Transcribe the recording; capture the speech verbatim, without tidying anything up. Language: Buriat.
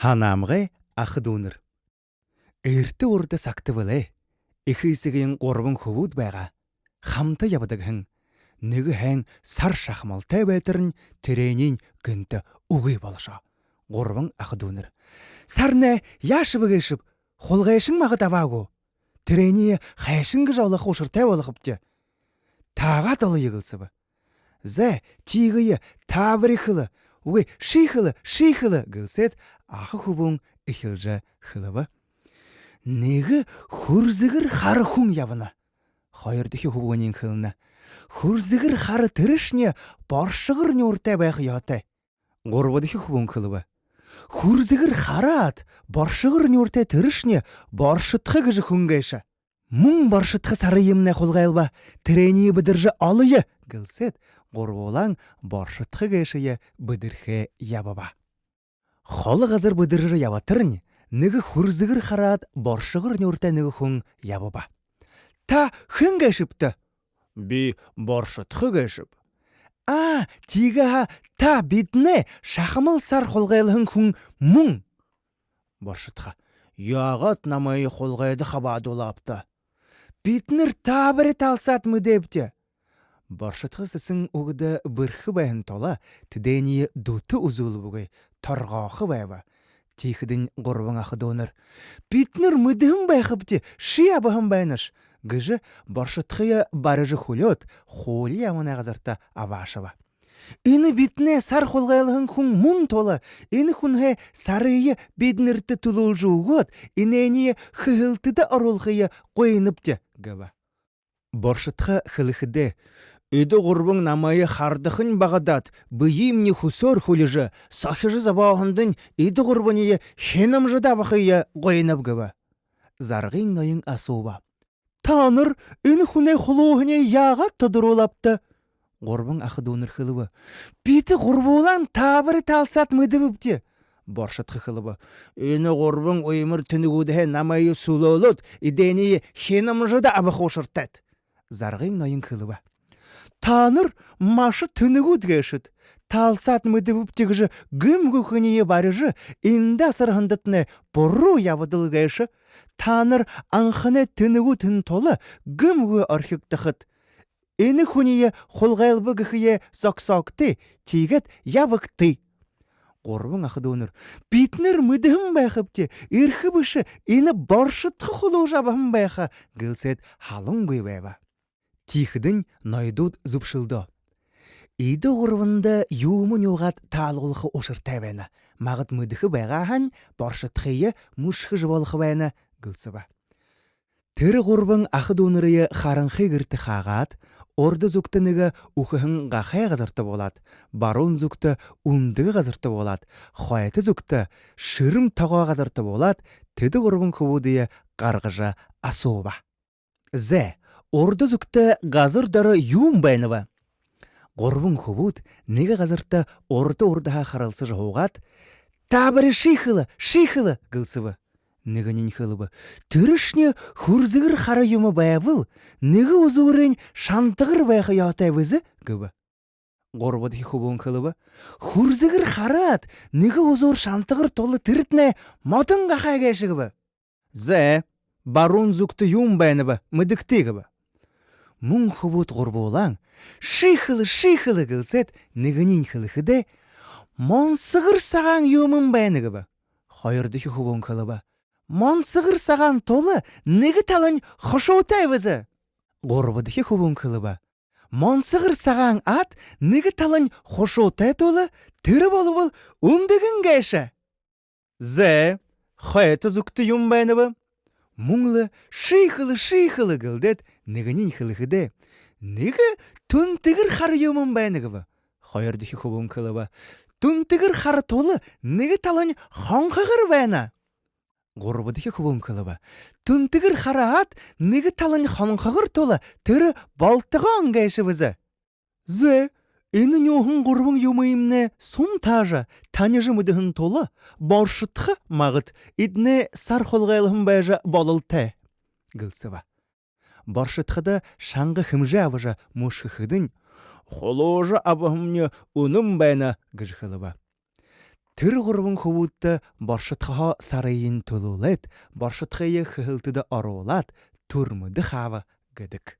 Танаамгай аха дүүнэр. Эртэ урда сагта бэлэй. Эхэ эсэгын гурбан хүбүүд байгаа. Хамта ябадаг һэн. Нэгэ һайн сар шахамалтай байтарнь, тэрэниинь гэнтэ үгы болошоо. Гурбан аха дүүнэр: «Сарнай яашаб гээшэб? Хулгайшан магад абаа гү? Тэрэниие хайшан гэжэ олохо ушартай болохобди?» «Таагаад олоё», — гэлсэбэ. «Зай, тиигэе, таабари хэлэ. Үгы, ши хэлэ, ши хэлэ», — гэлсээд, аха хүбүүн эхилжэ хэлэбэ: «Нэгэ хүрзэгэр хара хүн ябана». Хоёрдохи хүбүүниинь хэлэнэ: «Хүрзэгэр хара, тэрэшни боршогор нюуртай байха ёһотой». Гурбадахи хүбүүн хэлэбэ: «Хүрзэгэр хара аад, боршогор нюуртай, тэрэшни Боршодхо гэжэ хүн гээшэ. Мүн Боршодхо сарыемнай хулгайлба, тэрэниие бэдэржэ олоё», — гэлсээд, гурбуулан Боршодхо гээшые бэдэрхэеэ ябаба. Холо газар бэдэржэ ябатарнь, нэгэ хүрзэгэр хара аад, боршогор нюуртай нэгэ хүн ябаба. «Та хэн гээшэбта?» «Би Боршодхо гээшэб». «Аа, тиигээ һаа, та бидэнэй шахамал сар хулгайлһан хүн мүн». Боршодхо: «Яагаад намайе хулгайда хабаадуулаабта?» «Бидэнэр таабари талсаад мэдэебди». Боршодхо сэсэн үгэдэ бэрхэ байһан тула, тэдэниие дүтэ үзүүлбэгүй, торгоохо байба. Тиихэдэнь гурбан аха дүүнэр: «Бидэнэр мэдэһэн байхабди, ши абаһан байнаш», — гэжэ Боршодхые барижа хүлеэд, хуули яаманай газарта абаашаба. «Энэ бидэнэй сар хулгайлһан хүн мүн тула, энэ хүнһөө сарые бидэнэртэ түлүүлжэ үгөөд, энээниие хэһээлтэдэ оруулхые гуйнабди», — гэбэ. Боршодхо хэлэхэдээ: «Эдэ гурбан намайе хардахань багадаад, бэеымни хүсөөр хүлижэ, сохижо зобооһондонь эдэ гурбаниие хинамжада абахые гуйнаб», — гэбэ. Заргын ноён асууба: «Таанар энэ хүнэй хулууһые яагаад тодоруулаабта?» Гурбан аха дүүнэр хэлэбэ: «Бидэ гурбуулан таабари талсаад мэдэбэбди». Боршодхо хэлэбэ: «Энэ гурбан уймар тэнэгүүдһээ намайе сүлөөлөөд, эдэниие хинамжада абаха ушартайт». Заргын ноён хэлэбэ: «Таанар маша тэнэгүүд гээшэт. Талсаад мэдэбэбди гэжэ гэм гүхыень барижа, эндэ асарһандатнай буруу ябадал гээшэ. Таанар анханай тэнэгүүд һэн тула, гэм гү орхигдохот. Энэ хүниие хулгайлба гэхэеэ зогсоогты, тиигээд ябагты». Гурбан аха дүүнэр: «Бидэнэр мэдэһэн байхабди, эрхэ бэшэ, энэ Боршодхо хулуужа абаһан байха», — гэлсээд, халангүй байба. Тиихэдэнь ноёдууд зүбшэлдөө: «Эдэ гурбанда юумэ нюугаад таалуулха ушартай байна. Магад, мэдэхэ байгаа һаань, Боршодхые мүшхэжэ болохо байна», — гэлсэбэ. Тэрэ гурбан аха дүүнэрые харанхы гэртэ хаагаад, урда зүгтэ нэгэ үхэһэн гахай газарта буулаад, баруун зүгтэ үндэгэ газарта буулаад, хойто зүгтэ шэрэм тогоо газарта буулаад, тэдэ гурбан хүбүүдые гаргажа асууба: «Зэ, урда зүгтэ газар доро юун байнаб?» Гурбан хүбүүд нэгэ газарта урда урдаһаа харалсажа һуугаад: «Таабари ши хэлэ, ши хэлэ», — гэлсэбэ. Нэгэниинь хэлэбэ: «Тэрэшни хүрзэгэр хара юумэ байбал, нэгэ үзүүрынь шантагар байха ёһотой бэзэ», — гэбэ. Гурбадахи хүбүүн хэлэбэ: «Хүрзэгэр хара аад, нэгэ үзүүр шантагар тула, тэрэтнай модон гахай гээшэ», — гэбэ. «Зэ, баруун зүгтэ юун байнаб, мэдэгты», — гэбэ. Мүн хүбүүд гурбуулан: «Ши хэлэ, ши хэлэ», — гэлсээд, нэгэниинь хэлэхэдээ: «Монсогор сагаан юумэн байна», — гэбэ. Хоёрдохи хүбүүн хэлэбэ: «Монсогор сагаан тула, нэгэ талань хушуутай бэзэ». Гурбадахи хүбүүн хэлэбэ: «Монсогор сагаан аад, нэгэ талань хушуутай тула, тэрэ болбол үндэгэн гээшэ». «Зэ, хойто зүгтэ юун байнаб?» Мүн лэ: «Ши хэлэ, ши хэлэ», — гэлдээд, нэгэниинь хэлэхэдээ: «Нэгэ түнтэгэр хара юумэн байна», — гэбэ. Хоёрдохи хүбүүн хэлэбэ: «Түнтэгэр хара тула, нэгэ талань хонхогор байна». Гурбадахи хүбүүн хэлэбэ: «Түнтэгэр хара аад, нэгэ талань хонхогор тула, тэрэ болтогоон гээшэ бэзэ». «Зэ, энэ нюуһан гурбан юумыемнай сум таажа, танижа мэдэһэн тула, Боршодхо, магад, эдэнэй сар хулгайлһан байжа бололтой», — гэлсэбэ. Боршодходо шанга хэмжээ абажа мүшхэхэдэнь: «Хулуужа абаһамни үнэн байна», — гэжэ хэлэбэ. Тэрэ гурбан хүбүүдтэ боршодхоһоо сарыень түлөөлээд, боршодхые хэһээлтэдэ оруулаад, түрмэдэ хааба гэдэг.